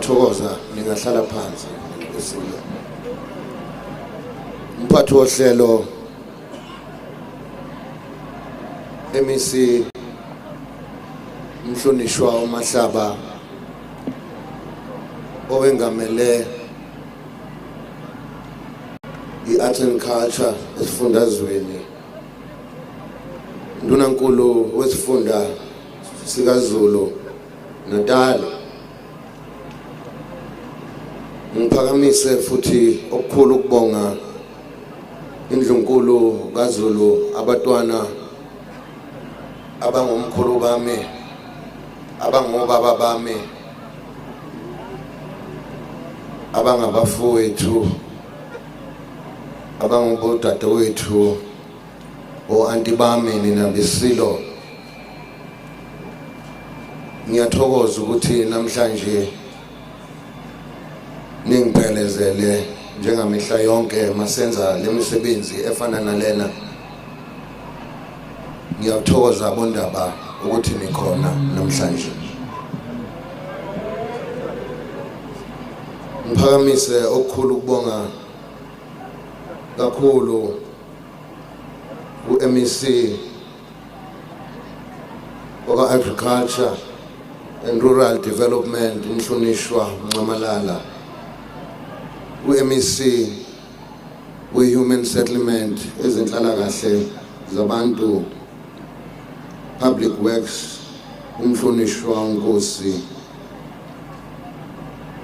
Ngiyathokoza, ningahlala phansi esilo. Umphathi wohlelo MEC Mhlonishwa uMahlaba owengamele i-Arts and Culture esifundazweni, Ndunankulu wesifunda sikaZulu Natal, ngiphakamise futhi okukhulu ukubonga indlunkulu kaZulu, abatwana abangomkhulu bami, abangobaba bami, abangabafowethu, abangobodadewethu, o-anti bami, nina besilo. Ngiyathokoza ukuthi namhlanje ningiphelezele njengamihla yonke masenza lemisebenzi efana nalena. Ngiyathokoza abondaba ukuthi nikhona namhlanje. Ngiphakamise okukhulu ukubonga kakhulu ku-MEC waka-Agriculture and Rural Development umhlonishwa Nxamalala, u-MEC we-Human Settlement, ezenhlalakahle zabantu, Public Works, umhlonishwa uNkosi.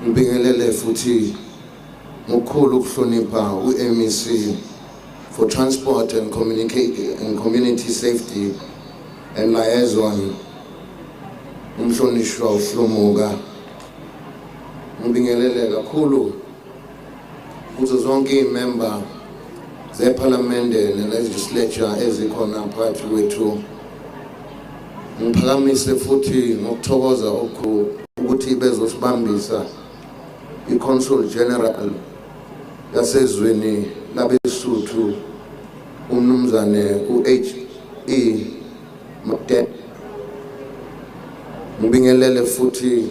Ngibingelele futhi ngokukhulu ukuhlonipha u-MEC for Transport and, and Community Safety and Liaison, umhlonishwa uHlomuka. Ngibingelele kakhulu kuzo zonke iy'member zephalamende ne-legislature ezikhona phakathi kwethu. Ngiphakamise futhi ngokuthokoza okukhulu ukuthi bezosibambisa i-Consul General yasezweni labeSuthu, umnumzane u-H.E. Mate. Ngibingelele futhi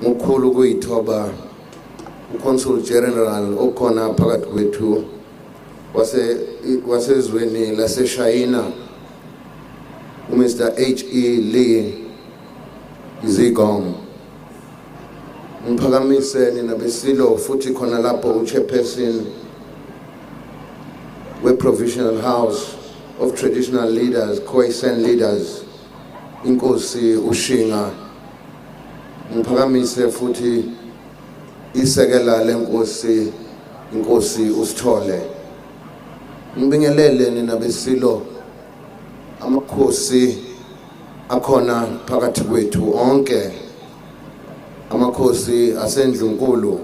ngokukhulu ukuyithoba uConsul General okhona phakathi kwethu wase wasezweni laseShayina, uMr H.E. Lee Zigong. Ngiphakamise nina besilo futhi khona lapho uchairperson we-Provisional House of Traditional Leaders, Khoisan Leaders, inkosi uShinga. Ngiphakamise futhi isekela lenkosi, inkosi uSithole. Ngibingelele nina besilo, amakhosi akhona phakathi kwethu onke, amakhosi asendlunkulu.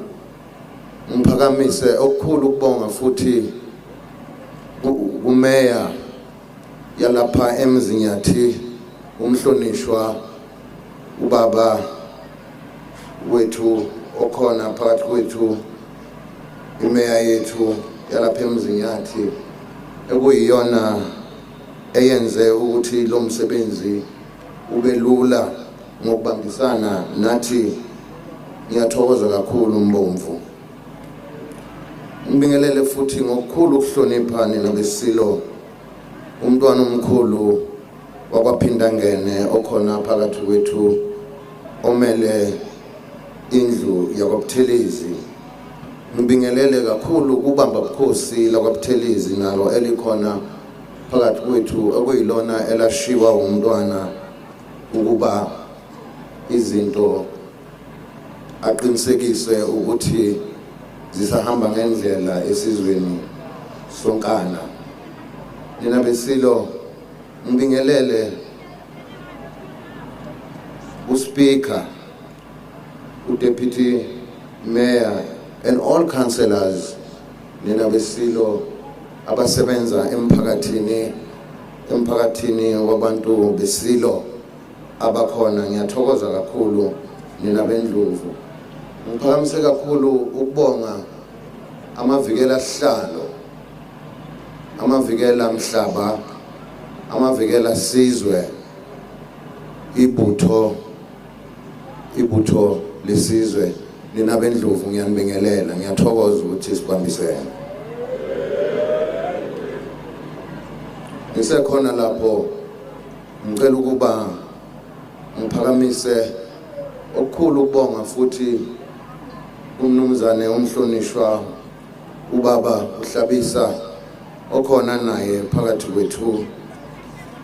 Ngiphakamise okukhulu ukubonga futhi kumeya yalapha eMzinyathi, umhlonishwa ubaba wethu okhona phakathi kwethu, imeya yethu yalapha eMzinyathi, ekuyiyona eyenze ukuthi lo msebenzi ube lula ngokubambisana nathi. Ngiyathokoza kakhulu Mbomvu. Ngibingelele futhi ngokukhulu ukuhlonipha nina besilo umntwana omkhulu wakwaPhindangene okhona phakathi kwethu, omele indlu yakwaButhelezi. Ngibingelele kakhulu kubamba bukhosi lakwaButhelezi nalo elikhona phakathi kwethu, okuyilona elashiwa umntwana ukuba izinto aqinisekise ukuthi zisahamba ngendlela esizweni sonkana. Nina besilo, ngibingelele uspeaker, uDeputy Mayor and all councillors, nina besilo abasebenza emphakathini wabantu besilo abakhona. Ngiyathokoza kakhulu nina bendlovu. Ngiphakamise kakhulu ukubonga amavikela sihlalo, amavikela mhlaba, amavikela sizwe, ibutho lesizwe. Nina bendlovu ngiyanibingelela, ngiyathokoza ukuthi sibambisene. Ngisekhona lapho ngicela ukuba ngiphakamise okukhulu ukubonga futhi umnumzane umhlonishwa ubaba uHlabisa okhona naye phakathi kwethu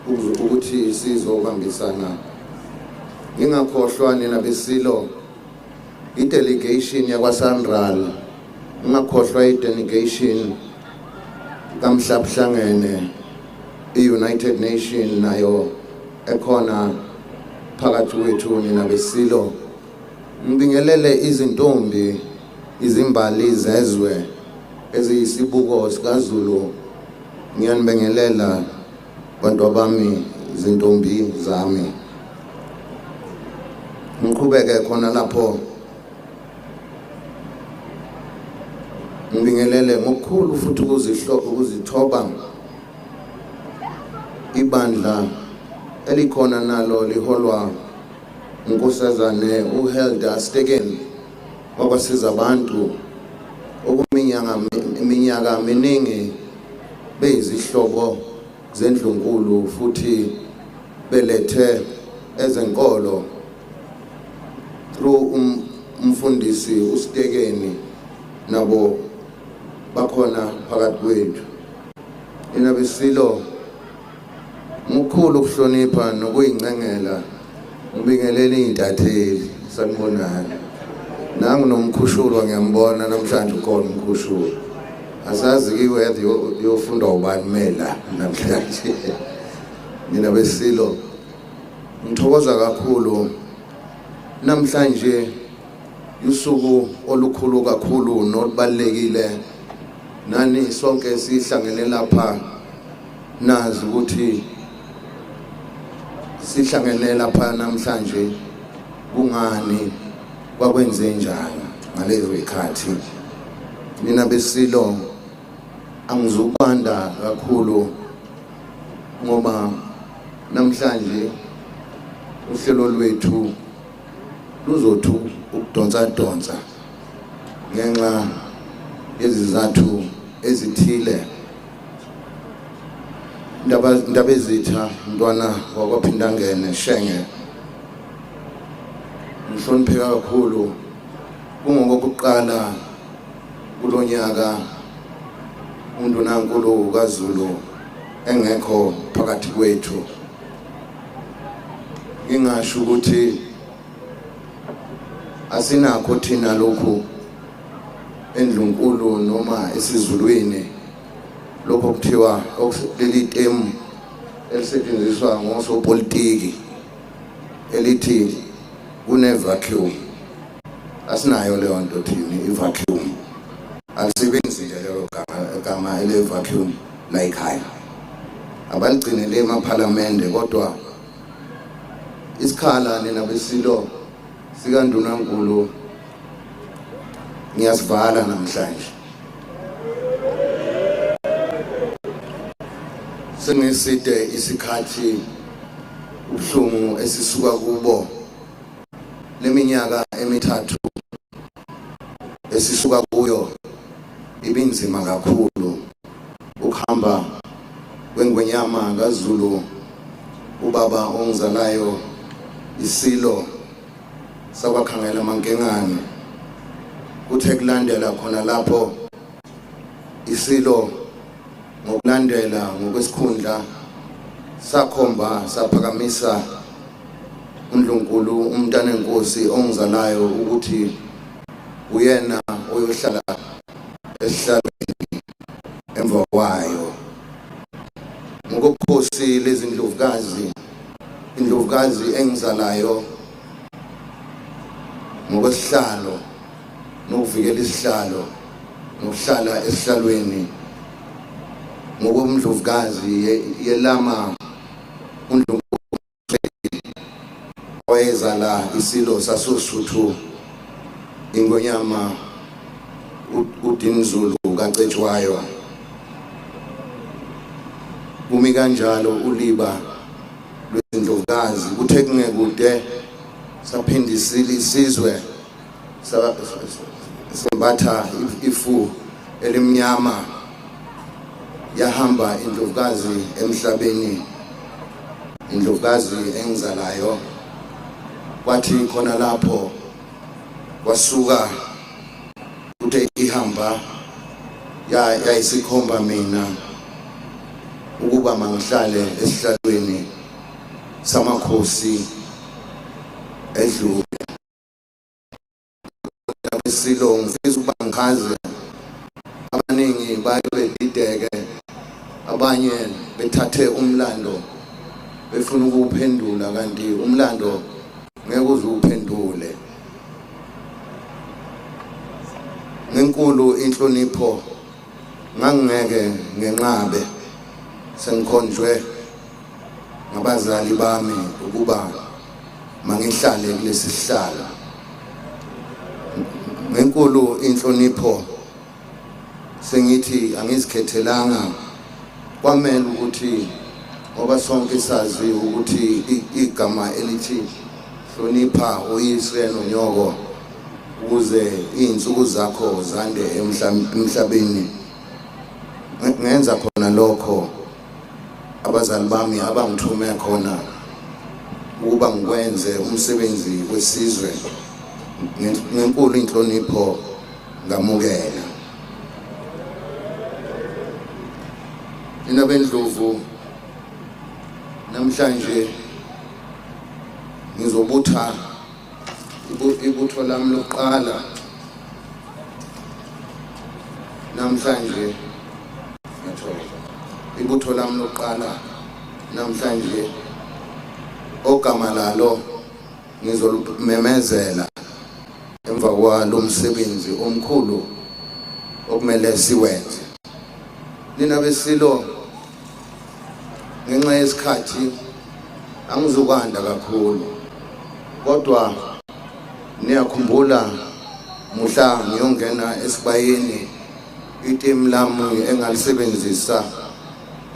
ukuthi sizobambisana. Ngingakhohlwa nina besilo i-delegation yakwaSANRAL, ngingakhohlwa i-delegation kaMhlabuhlangene, i-United Nation nayo ekhona phakathi kwethu nina besilo. Ngibingelele izintombi, izimbali zezwe eziyisibuko sikaZulu. Ngiyanibingelela bantu bami, zintombi zami. Ngiqhubeke khona lapho ngibingelele ngokukhulu futhi ukuzithoba ibandla elikhona nalo liholwa uNkosazane uHelda Stegen wakwasiza abantu okuminyaka iminyaka miningi beyizihlobo zendlunkulu futhi belethe ezenkolo through umfundisi uStekeni, nabo bakhona phakathi kwethu. Nina besilo, mukhulu ukuhlonipha nokuyincengela, ngibingelele iy'ntatheli, sanibonani. Nangu nomkhushulwa ngiyambona namhlanje ukhona umkhushulwa. Asazi i-weather yofundwa ubani mela namhlanje. Nina besilo, ngithokoza kakhulu namhlanje, usuku olukhulu kakhulu nolubalulekile. Nani sonke sihlangene lapha, nazi ukuthi sihlangene lapha namhlanje kungani, kwakwenze njani ngalezo zikhathi. Nina besilo, angizubanda kakhulu ngoba namhlanje uhlelo lwethu luzothi ukudonsa donsa ngenxa yezizathu ezithile. Ndaba ezitha mntwana wakwaPhindangene Shenge, ngihlonipheka kakhulu, kungokokuqala kulonyaka uNdunankulu kaZulu engekho phakathi kwethu. Ngingasho ukuthi asinakho thina lokhu endlunkulu noma esizulwini, lokho kuthiwa leli temu elisetshenziswa ngosopolitiki elithi kune vacuum. Asinayo leyo nto thini, i-vacuum alisebenzi nje lelo gama ele vacuum la ekhaya, abaligcinele emaphalamende. Kodwa isikhala, nina besilo, sikaNdunankulu ngiyasivala namhlanje. Sengiside isikhathi, ubuhlungu esisuka kubo leminyaka emithathu esisuka kuyo ibinzima kakhulu. Ukuhamba kwengwenyama kaZulu, ubaba ongizalayo, isilo sakwakhangela mankengane, kuthe kulandela khona lapho isilo ngokulandela ngokwesikhundla sakhomba saphakamisa uNdlunkulu umntanenkosi ongizalayo ukuthi uyena oyohlala esihlalweni emva kwayo. Ngokobukhosi lezindlovukazi, indlovukazi engizalayo ngokwesihlalo nokuvikela isihlalo nokuhlala esihlalweni ngokomndlovukazi yelama uNdlunkulu wayezala isilo sasoSuthu, ingonyama uDinizulu kaCetshwayo. Kumi kanjalo uliba lwezindlovukazi. Kuthe kungekude saphindisile isizwe. Sembatha ifu elimnyama, yahamba indlovukazi emhlabeni, indlovukazi engizalayo. Kwathi khona lapho kwasuka kuthe ihamba yayisikhomba mina ukuba mangihlale esihlalweni samakhosi edlule. Isilo ngifisa ukuba ngichaze, abaningi baye bedideke, abanye bethathe umlando befuna ukuwuphendula, kanti umlando ngeke uze uwuphendule. Ngenkulu inhlonipho ngangingeke ngenqabe, sengikhonjwe ngabazali bami ukuba mangihlale kulesi sihlalo. Ngenkulu inhlonipho sengithi angizikhethelanga, kwamele ukuthi ngoba sonke sazi ukuthi igama elithi hlonipha uyise nonyoko ukuze izinsuku zakho zande emhlabeni. Ngenza khona lokho abazali bami abangithume khona ukuba ngikwenze, umsebenzi wesizwe. Ngenkulu inhlonipho ngamukela. Nina beNdlovu, namhlanje ngizobutha ibutho lami lokuqala namhlanje. Ngiyathokoza. Ibutho lami lokuqala namhlanje, ogama lalo ngizolumemezela emva kwalo msebenzi omkhulu okumele siwenze. Nina besilo, ngenxa yesikhathi angizukwanda kakhulu, kodwa niyakhumbula muhla ngiyongena esibayeni, itimu lami engalisebenzisa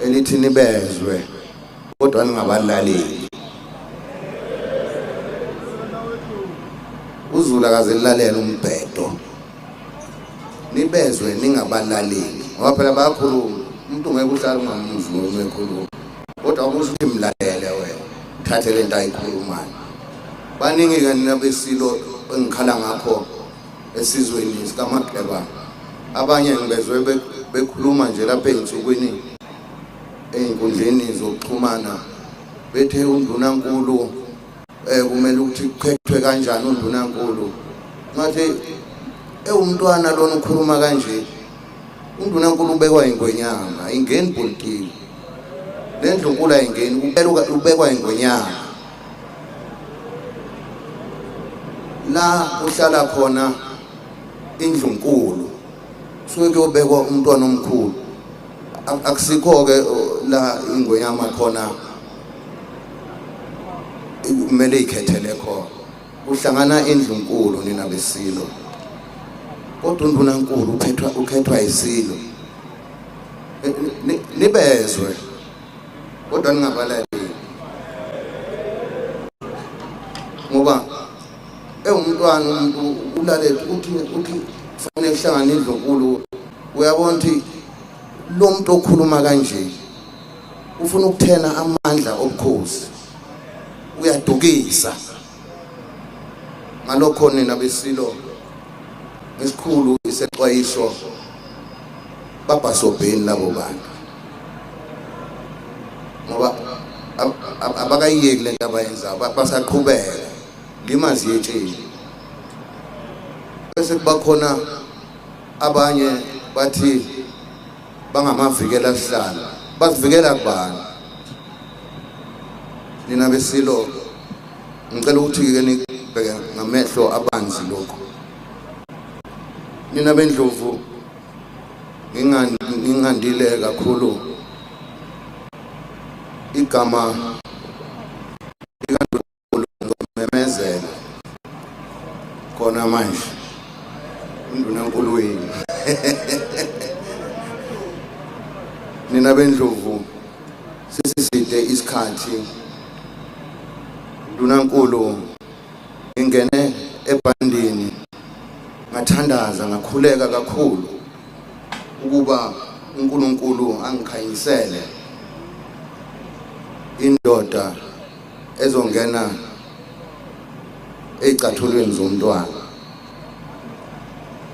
elithi nibezwe kodwa ningabalaleli. UZulu akaze lilalela umbhedo. Nibezwe ningabalaleli, ngoba phela bayakhuluma. Umuntu ngeke uhlale ungamuzwa uma ekhuluma, kodwa uma usuthi mlalele wena, uthathe lento ayikhulumayo. Baningi-ke nina besilo engikhala ngakho esizweni sikaMageba. Abanye ngibezwe bekhuluma nje lapha ey'nsukwini ey'nkundleni zokuxhumana bethe undunankulu kumele ukuthi kukhethwe kanjani undunankulu. Ngathi ewumntwana lona ukhuluma kanje, undunankulu ubekwa ingwenyama, ayingeni politiki le ndlunkulu, ayingeni, ubekwa ingwenyama. La kuhlala khona indlunkulu suke kuyobekwa umntwana omkhulu, akusikho-ke la ingwenyama khona kumele ikhethele khona. Kuhlangana indlunkulu, nina besilo, kodwa undunankulu uphethwa ukhethwa isilo. Nibezwe kodwa ningabalaleli, ngoba ewumntwana umuntu ulalele uthi kufanele kuhlangane indlunkulu. Uyabona ukuthi lo muntu okhuluma kanje ufuna ukuthena amandla obukhosi, uyadukisa. Ngalokho nina besilo, ngesikhulu isexwayiso, babhasobheni labo bantu, ngoba abakayiyeki lento abayenzayo, basaqhubeka limazi yetsheni. Bese kuba khona abanye bathi bangamavikela sihlalo, basivikela kubani? Nina besilo, ngicela ukuthi ke nibheke ngamehlo abanzi lokho. Nina bendlovu, ngingandile kakhulu, igama likaNdunankulu ngizomemezela khona manje, undunankulu wenu. Nina bendlovu, sesiside isikhathi. Ndunankulu, ngingene ebhandini. Ngathandaza ngakhuleka kakhulu ukuba uNkulunkulu angikhanyisele indoda ezongena ezicathulweni zomntwana.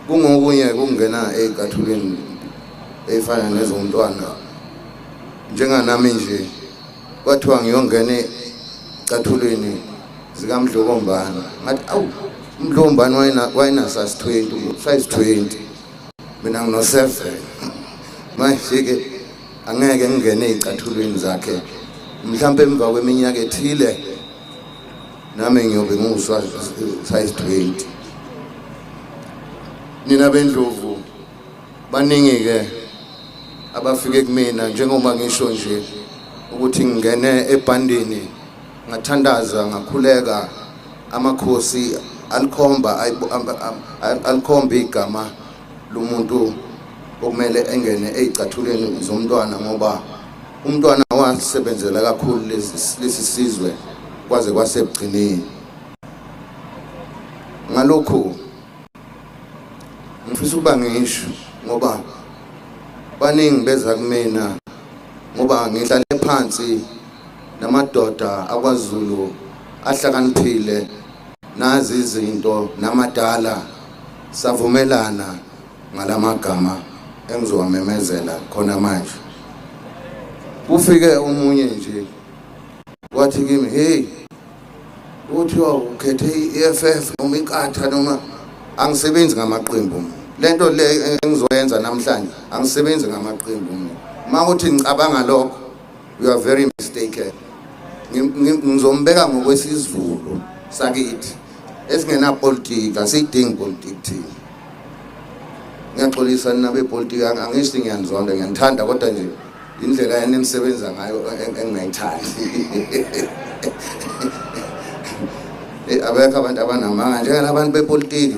Kungokunye kungena ezicathulweni ey'fana nezomntwana njenganami nje kwathiwa ngiyongena ecathulweni zikaMdlokombana ngathi awu uMdlokombana wayena size 20 size 20 mina ngino 7 manje-ke angeke ngingene ey'cathulweni zakhe mhlawumpe emva kweminyaka ethile nami ngiyobe ngiwu-size 20. Nina bendlovu baningi-ke abafike kumina njengoba ngisho nje ukuthi ngingene ebhandini ngathandaza ngakhuleka amakhosi alikhomba alikhomba igama lomuntu okumele engene ezicathulweni zomntwana ngoba umntwana wasebenzela kakhulu lesi sizwe kwaze kwasebugcineni. Ngalokhu ngifisa ukuba ngisho ngoba baningi beza kumina ngoba ngihlale phansi namadoda akwaZulu ahlakaniphile nazi izinto namadala savumelana ngalamagama engizowamemezela khona manje. Kufike omunye nje wathi kimi, hey, kuthiwa ukhethe i-EFF noma inkatha noma angisebenzi ngamaqembu mina. Lento le engizoyenza namhlanje angisebenzi ngamaqembu mina. Uma uthi ngicabanga lokho, you are very mistaken. Ngizombeka ngokwesiZulu sakithi esingenapolitiki, asiyidingi politiki thina. Ngiyaxolisa nina bepolitiki, angisho ngiyanizonda, ngiyanithanda kodwa nje indlela enenisebenza ngayo engingayithandi. Abekho abantu abanamanga njengalabantu bepolitiki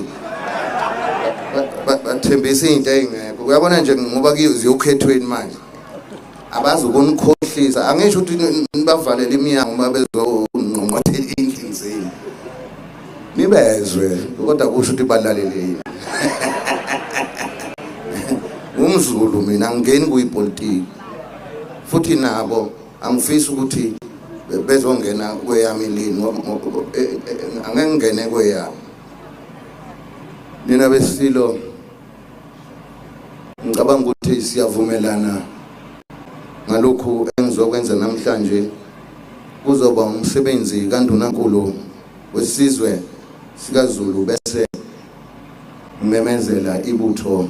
bathembisa into ey'ngekho. Uyabona nje ngoba ziyokhethweni manje abazi ukunikhohlisa. Angisho ukuthi nibavalele iminyango uma bezongqongqothela indlini zenu nibezwe, kodwa kusho ukuthi balaleleni. UmZulu mina angingeni kuyipolitiki futhi nabo angifisi ukuthi bezongena kweyami lini, angeke ngingene kweyami. Nina besilo ngicabanga ukuthi siyavumelana ngalokhu engizokwenza namhlanje. Kuzoba umsebenzi kaNdunankulu wesizwe sikaZulu bese ngimemezela ibutho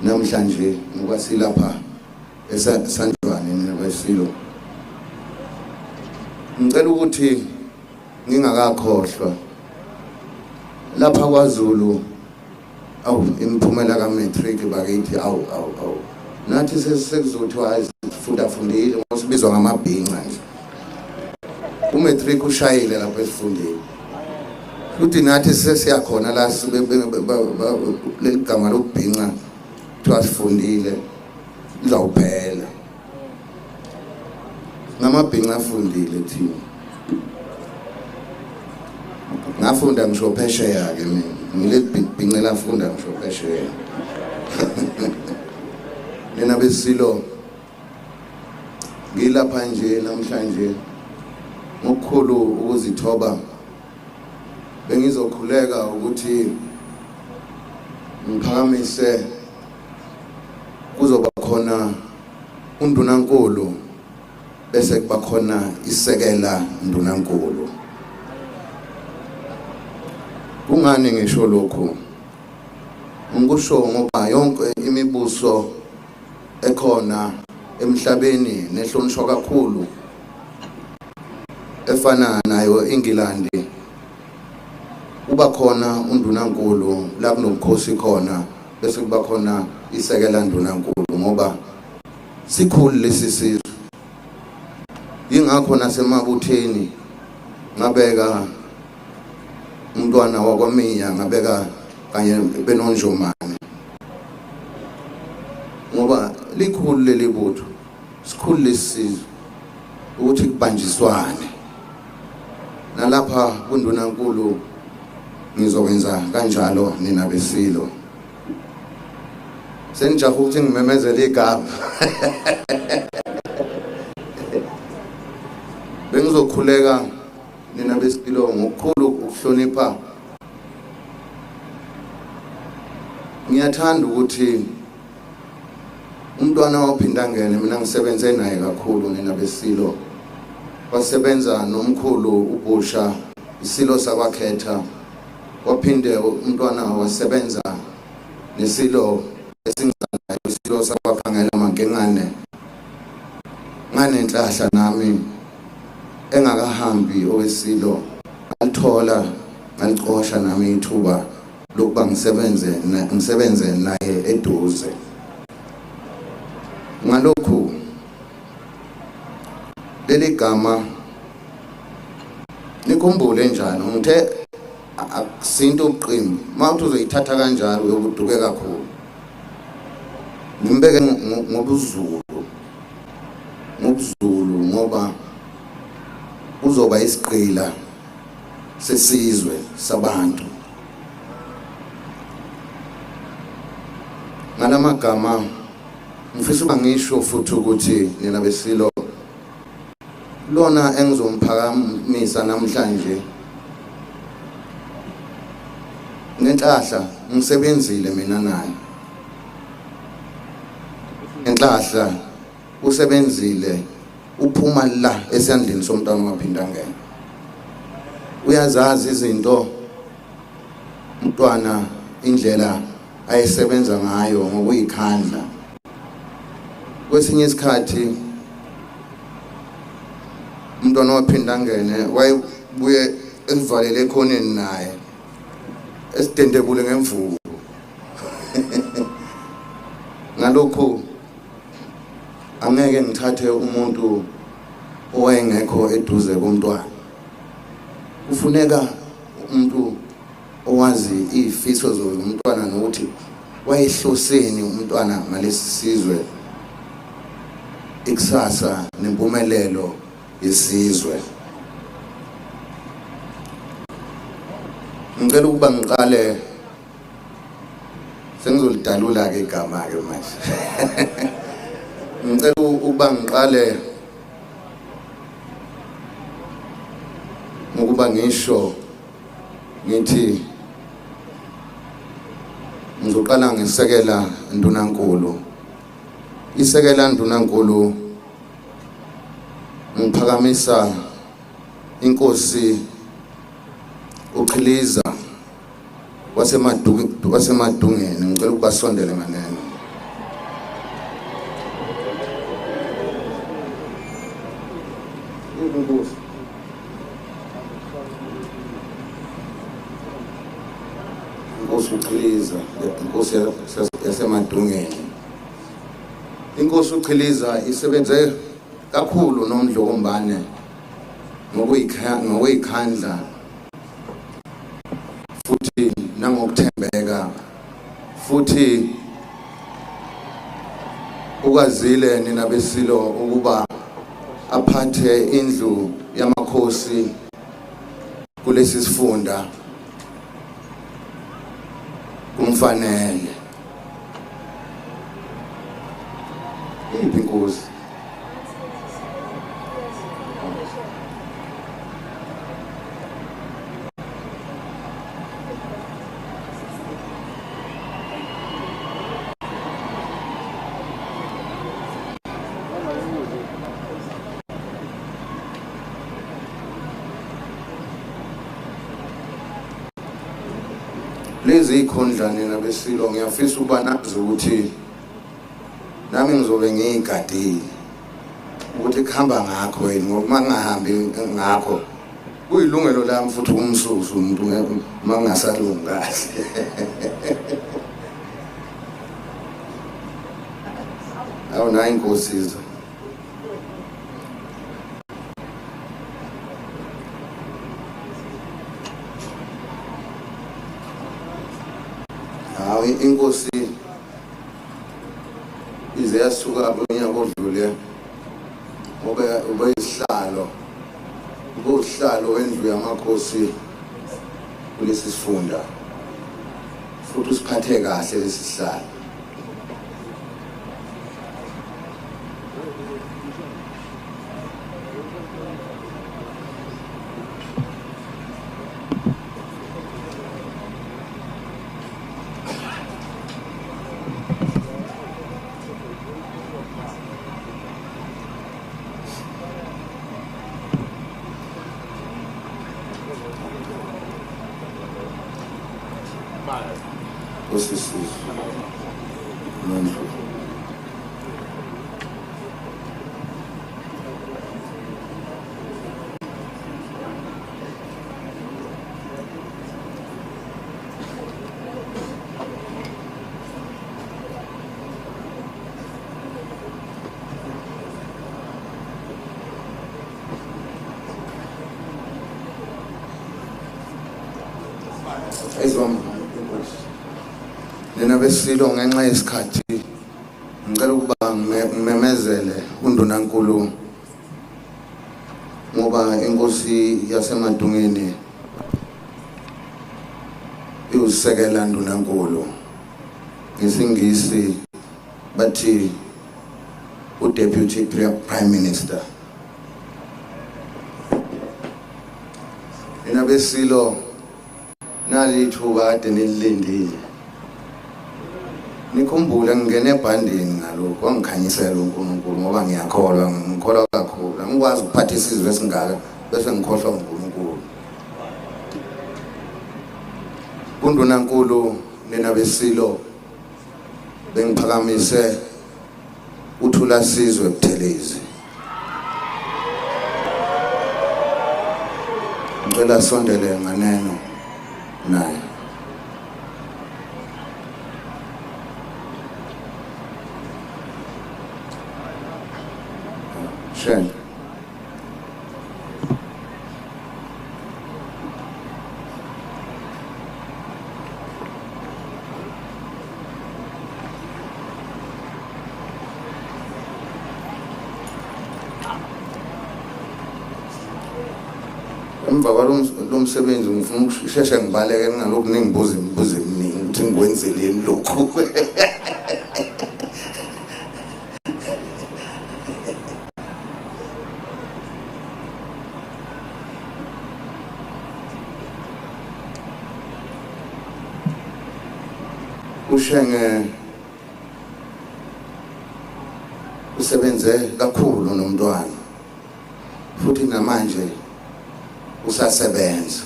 namhlanje ngoba silapha eSandlwane nabesilo. Ngicela ukuthi ngingakakhohlwa lapha kwaZulu, awu imiphumela ka-matric bakithi, awu awu awu, nathi sekuzothiwa hayi sifunda fundile ngoba sibizwa ngamabhinca nje. U-matric ushayile lapha esifundeni futhi nathi sesiyakhona la leli gama lokubhinca kuthiwa sifundile lizawuphela. Ngamabhinca afundile thina. Ngafunda ngisho phesheya ke mina, ngileli bhinca lafunda ngisho phesheya. Nina besilo ngilapha nje namhlanje ngokukhulu ukuzithoba bengizokhuleka ukuthi ngiphakamise kuzoba khona undunankulu bese kuba khona isekela ndunankulu. Kungani ngisho lokhu? Ngikusho ngoba yonke imibuso ekhona emhlabeni nehlonishwa kakhulu efana nayo iNgilandi kuba khona undunankulu la kunobukhosi khona bese kuba khona isekela ndunankulu ngoba sikhulu lesi sizwe. Yingakho nasemabutheni ngabeka umntwana wakwaMiya, ngabeka kanye benoNjomane ngoba likhulu leli butho, sikhulu lesi sizwe ukuthi kubanjiswane. Nalapha kundunankulu Ngizokwenza kanjalo nina besilo. Senijaha ukuthi ngimemezele igama. Bengizokhuleka nina besilo ngokukhulu ukuhlonipha. Ngiyathanda ukuthi umntwana waphindangene mina ngisebenze naye kakhulu nina besilo. Wasebenza nomkhulu uBusha isilo sakwakhetha, waphinde umntwana wasebenza nesilo esingizanayo isilo sakwakhangela mankengane. Nganenhlahla nami engakahambi owesilo ngalithola ngalicosha nami ithuba lokuba ngisebenze naye eduze. Ngalokhu leli gama nikhumbule njalo ngithe akusinto ubuqimbi uma uthi uzoyithatha kanjalo uyokuduke kakhulu. Ngimbeke ngobuZulu ngobuZulu ngoba uzoba isigqila sesizwe sabantu. Ngalamagama ngifisa ukuba ngisho futhi ukuthi nina besilo lona engizomphakamisa namhlanje ngenhlahla ngisebenzile mina naye ngenhlahla usebenzile uphuma la esandleni somntwana waphindangene uyazazi izinto umntwana indlela ayesebenza ngayo ngokuyikhandla. Kwesinye isikhathi umntwana waphinda angene wayebuye esivalele ekhoneni naye esidendebule ngemvubu. Ngalokhu angeke ngithathe umuntu owayengekho eduze komntwana. Kufuneka umuntu owazi izifiso zomntwana nokuthi wayehloseni umntwana ngalesi sizwe, ikusasa nempumelelo yesizwe. Ngicela ukuba ngiqale sengizolidalula ke igama ke manje. Ngicela ukuba ngiqale ngokuba ngisho ngithi ngizoqala ngesekela ndunankulu. Isekela ndunankulu ngiphakamisa inkosi uChiliza waseMadungeni, ngicela ukuba sondele nganeno. Inkosi Inkosi uChiliza, inkosi yaseMadungeni. Inkosi uChiliza isebenze kakhulu noMdlokombane ngokuyikhandla futhi nangokuthembeka, futhi ukwazile nina besilo ukuba aphathe indlu yamakhosi kulesi sifunda kumfanele. Iphi inkosi? Lezi ikhundla nina besilo ngiyafisa ukuba nazi ukuthi nami ngizobe ngiyigadile ukuthi kuhamba ngakho yini, ngoba uma ngingahambi ngakho kuyilungelo lami futhi ukumsusa umuntu uma ngingasalungi kahle. Awu nayi inkosi iza. Hawu inkosi ize yasuka kunyaka odlule ngoba ubeyisihlalo, ubewusihlalo wendlu yamakhosi. kulesi sifunda futhi usiphathe kahle lesi sihlalo. Osisizwe noNdlovu. Nina besilo ngenxa yesikhathi ngicela ukuba ngimemezele uNdunankulu ngoba inkosi yaseMadungeni iwusekela Ndunankulu. Ngesingisi bathi uDeputy Prime Minister. Nina besilo nali ithuba kade nililindile. Nikhumbule ngingene ebhandeni ngalokho wangikhanyisela uNkulunkulu ngoba ngiyakholwa, ngikholwa kakhulu. Angikwazi ukuphatha isizwe esingaka bese ngikhohlwa uNkulunkulu. Kundunankulu nina besilo bengiphakamise uThulasizwe Buthelezi. Ngicela sondele nganeno naye. Shen. Emva kwalo msebenzi ngifuna ukusheshe ngibaleke ngingalokhu ningibuza imibuzo eminingi ukuthi ngikwenzeleni lokhu. uShenge usebenze kakhulu nomntwana futhi namanje usasebenza.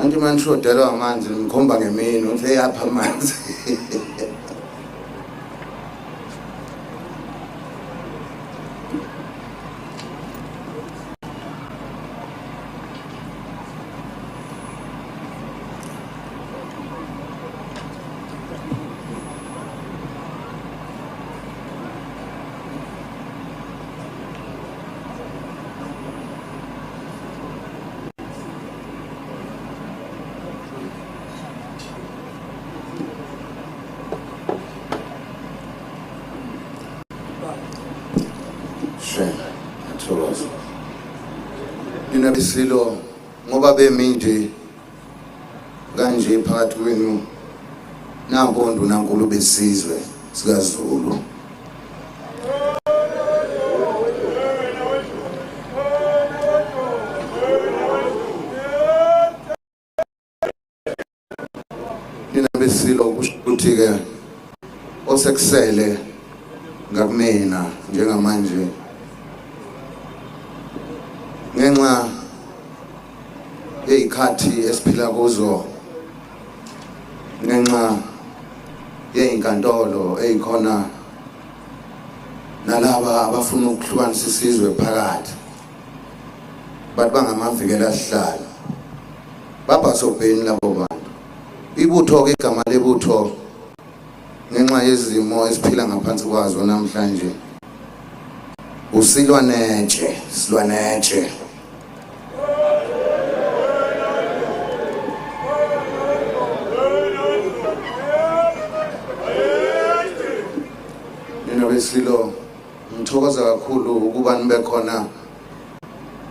Anti manishodelwa amanzi ngikhomba ngemini uthi eyapha amanzi. Ngiyathokoza. Nina besilo ngoba bemi nje kanje phakathi kwenu nampo ondunankulu besizwe sikaZulu. Nina besilo kusho ukuthi-ke osekusele ngakumina njengamanje ngenxa yey'khathi esiphila kuzo, ngenxa yey'nkantolo ey'khona nalaba abafuna ukuhlukanisa isizwe phakathi bathi bangamavikela sihlalo babhasobheni labo bantu. Ibutho-ke igama lebutho ngenxa yezimo esiphila ngaphansi kwazo namhlanje usilwanetshe silwanetshe. Nina besilo ngithokoza kakhulu ukuba nibe khona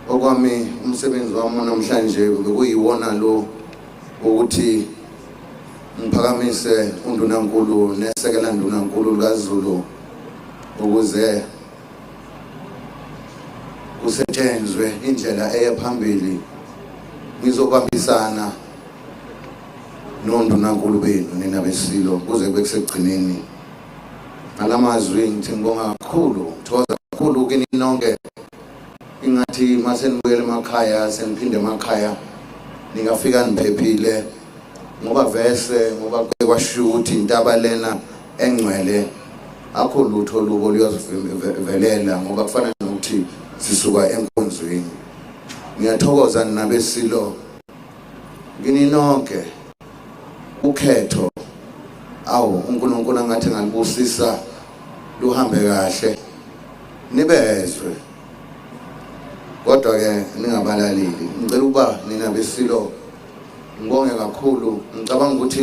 Okwami umsebenzi wami namhlanje bekuyiwona lo ukuthi ngiphakamise undunankulu nesekela ndunankulu likaZulu ukuze kusetshenzwe indlela eye phambili. Ngizobambisana nondunankulu benu nina beSilo kuze kube kusekugcineni. Ngalamazwi ngithi ngibonga kakhulu, ngithokoza kakhulu kini nonke. Ingathi mase nibuyele emakhaya, seniphinde emakhaya, ningafika niphephile, ngoba vese ngoba kwashiwo ukuthi intaba lena engcwele akho lutho lubo luyosivelela, ngoba kufana nokuthi sisuka enkonzweni. Ngiyathokoza nabesilo kini nonke. Ukhetho, awu, uNkulunkulu angathi ngalibusisa luhambe kahle, nibezwe, kodwa ke ningabalaleli. Ngicela ukuba nina besilo ngibonge kakhulu. Ngicabanga ukuthi